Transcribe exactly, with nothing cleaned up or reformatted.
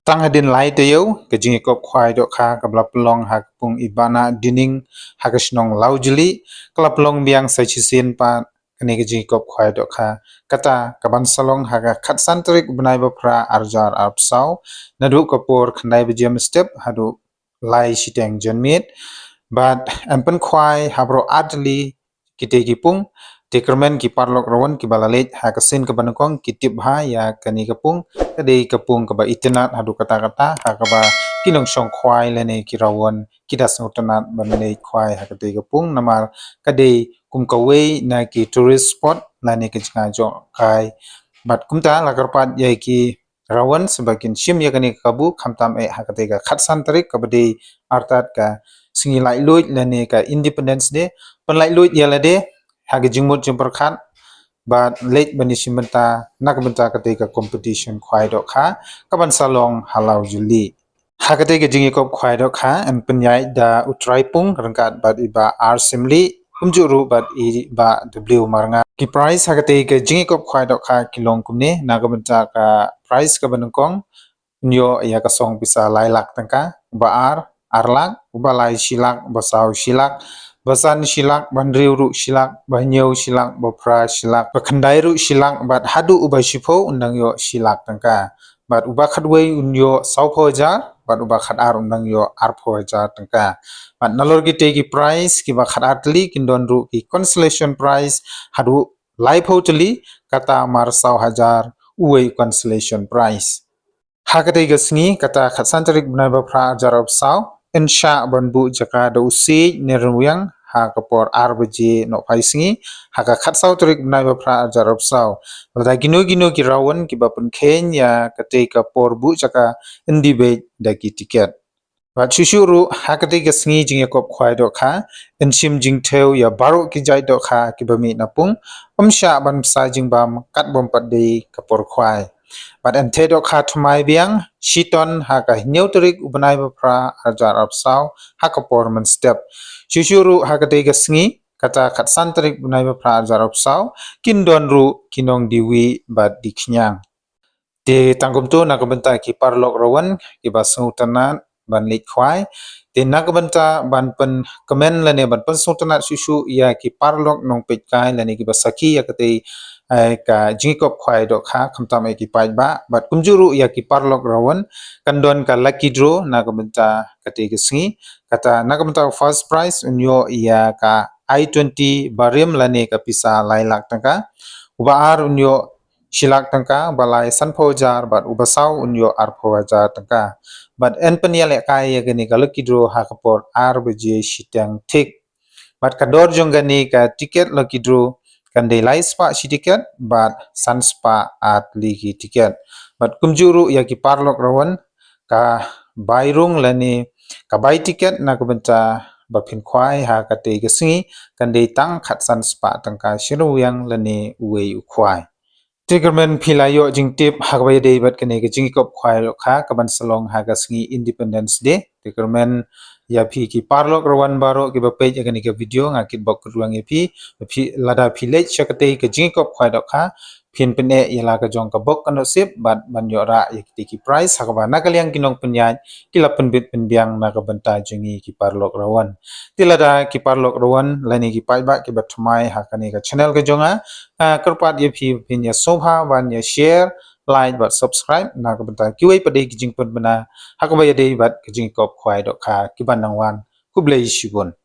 Tang hadien lai taïew, ka jingïakop khwai dohkha kaba la pynlong ha ka pung i Bah Nadining ha ka shnong Lawjli, ka la pynlong biang sa shisien pat kane ka jingïakop khwai dohkha. Kata kaban sa long ha ka khatsan tarik u bnai ba phra arhajar arphew saw, naduh ka por khyndai baje mynstep haduh lai shiteng janmiet. Bad yn pynkhwai ha baroh artylli kitei ki pung. Te kyrmen ki paralok rawan kiba la leit ha ka sien kaba nyngkong ki tip bha ïa kane ka pung, ka dei ka pung kaba itynnad haduh katta katta, ha kaba ki nongshong khwai lane ki rawan ki da sngewtynnad ban leit khwai ha katei ka pung, namar ka dei kum kawei na ki tourist spot lane ka jingïajoh kai. Bad kumta la kyrpad ïa ki rawan sa ba kin shim ïa kane ka kabu khamtam eh ha katei ka khatsan tarik kaba dei artat ka sngi laitluid lane ka Independence Day. Pynlaitluid ïa lade ha ka jingmut jingpyrkhat bad leit ban ïashim bynta na ka bynta katei ka competition khwai dohkha kaban sa long ha Lawjli. Ha katei ka jingïakop khwai dohkha yn pynïaid da u Trai Pung ryngkat bad i Bah R Syiemlieh, kumjuh ruh bad i Bah W Marngar. Ki prize ha katei ka jingïakop khwai dohkha ki long kumne: na ka bynta ka prize kaba nyngkong, yn ïoh ïa ka song pisa lai lak tyngka, uba ar, ar lak, uba lai shi lak, uba saw shi lak, uba san shi lak, uba hynriew ruh shi lak, uba hynñiew shi lak, uba phra shi lak, uba khyndai ruh shi lak, bad haduh uba shiphew un dang ïoh shi lak tyngka. Bad uba khatwei un ïoh sawphew hajar, bad uba khatar un dang ïoh arphew hajar tyngka. Bad nalor kitei ki prize kiba khatar tylli kin don ruh ki consolation prize haduh laiphew tylli, kata mar saw hajar uwei u consolation prize. Ha katei ka sngi, kata khatsan tarik bnai ba phra arhajar arphew saw, yn shah ban buh jaka da u siej ne rynwiang ha ka por ar baje nohphai sngi ha ka khatsaw tarik bnai ba phra arhajar arphew saw. Lada kino kino ki rawan kiba pynkheiñ ïa katei ka por buh jaka yn dibeit da ki tiket. Bad shuh shuh ruh ha katei ka sngi jingïakop khwai dohkha yn shim jingthew ïa baroh ki jait dohkha kiba mih na pung, ym shah ban bsa jingbam katba ym pat dei ka por khwai. Bad yn theh dohkha thymmai biang shi ton ha ka hynñiew tarik u bnai ba phra arhajar arphew saw ha ka por mynstep. Shuh shuh ruh ha katei ka sngi, kata khatsan tarik bnai ba phra arhajar arphew saw, kin don ruh ki nongdie wieh bad die khñiang. Te tang kumto na ka bynta ki paralok rawan kiba sngewtynnad ban leit khwai. Te na ka bynta ban pynkmen lane ban pynsngewtynnad shuh shuh ïa ki paralok nongpeitkai lane kiba sakhi ïa katei, eh, ka jingïakop khwai dohkha khamtam eh ki paidbah bad kumjuh ruh ïa ki paralok rawan, kan don ka lucky draw na ka bynta katei ka sngi. Kata na ka bynta first prize un ïoh ïa ka i twenty barim lane ka pisa lai lak tyngka. Uba ar un ïoh shi lak tyngka, uba lai sanphew hajar bad uba saw un ïoh arphew hajar tyngka. Bad yn pynïalehkai ïa kane ka lucky draw ha ka por ar baje shiteng thik. Bad ka dor jong kane ka tiket lucky draw kan dei lai spah shi tiket bad san spah ar tylli ki tiket. Bad kumjuh ruh ïa ki paralok rawan, ka bai rung lane ka bai tiket na ka bynta ba phin khwai ha katei ka sngi kan dei tang khatsan spah tyngka shi rynwiang lane uwei u khwai. Te kyrmen phi la ïoh jingtip ha kaba ïadei bad kane ka jingïakop khwai dohkha kaban sa long ha ka sngi Independence Day. Te kyrmen ïa phi ki paralok rawan baroh kiba peit ïa kane ka video, nga kitbok kyrduh ïa phi, phi lada phi leit sha katei ka jingïakop khwai dohkha, phin pyneh ïa la ka jong ka bok ka nusip bad ban ïoh rah ïa kitei ki prize ha kaba na ka liang ki nongpynïaid ki la pynbit pynbiang na ka bynta jong ngi ki paralok rawan. Te lada ki paralok rawan lane ki paidbah kiba thymmai ha kane ka channel ka jong nga, nga kyrpad ïa phi phin ïa sngewbha ban ïa share, like bad subscribe na ka bynta kiwei pat de ki jingpynbna ha kaba ïadei bad ka jingïakop khwai dohkha kiban nang wan. Khublei shibun.